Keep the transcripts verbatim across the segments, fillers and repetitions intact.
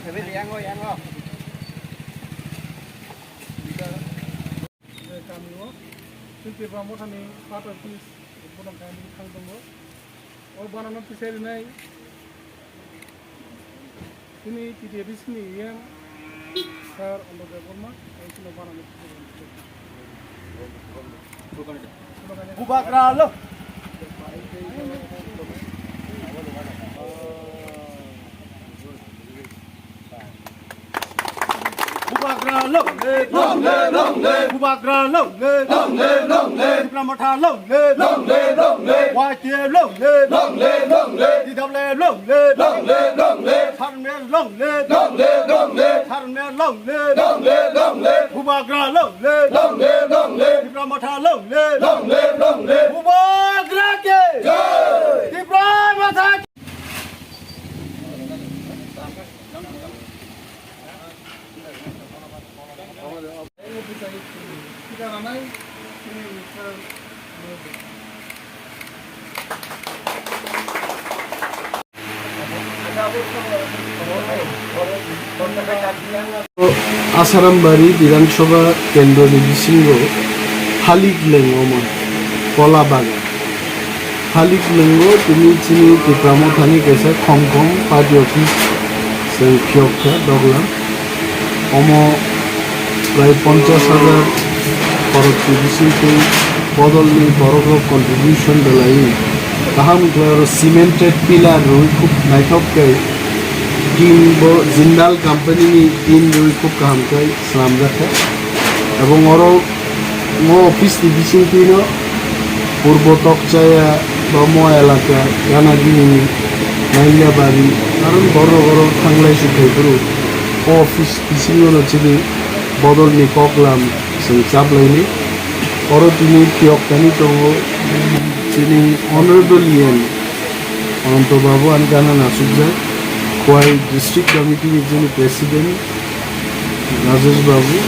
Kami o, Tripura Mothani part office, Budong Kami thang tongo. O banana tisai rinai. Chini T D A D C ni E M sir Ando Debbarma, ang chini banana tisai rinai. Bubagra lo. Bubagra long live. Long live, long live. Bubagra long live. Long live, long live. Tipra Motha long live. Long live, long live. Y T F long live. Long live, long live. T W F long live. Long live, long live. Farmers long live. Long live, long live. Farmers long live. Long live, long live. Bubagra long live. Long live, long live. Tipra Motha long live. Long live, long live. Bubagra ki jai. Tipra Motha ki Asarambari Bidhan Sabha Kendro ni bisingo Halik Lengoma Kola Bagan. Halik Lengo tini chini Tipra Mothani kaisa khom khom party office chwng phiyok kha doglam. Omo prai ponchash hajar khorokni bisingtwi bodolni borokrok contribution belai kaham khlai oro cemented pillar rwi khub naithok khe tin bo Jindal company ni tin rwi khub kaham khlai swnamjak kha. Ebong oro o office ni bisingtwi no Purbo Tokchaya, Bomo elaka, Ganagini, Nailabari, aro borok oro thanglai sukhai phuru o office bisingo no chini bodolni koklam chwng chaplaini. Oro tini phiyok thani tongo chini honorable E M Ananto Babu, ani gana nasukjak, Khowai District Committee ni chini President, Rajesh Babu,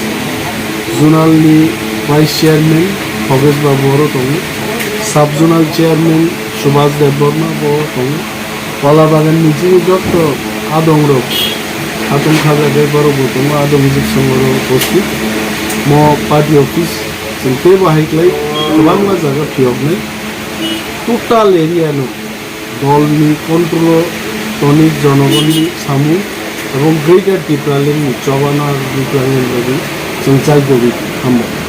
Zonal ni Vice Chairman Khogesh Babu oro tongo, Sub Zonal Chairman Subhas Debbarma bo tongo, Kola Bagan ni chini jotto adong rok, Hatung Khaja de borok bo tongo, adong hijik song oro upasthit. Mo party office chwng teibo hai khlai kwbangma jaga phiyoknai, total area no dolni control o toni jonogonni samung ebong Greater Tipraland ni chobana Tipraland bagwi chwng chai tongwi hambai.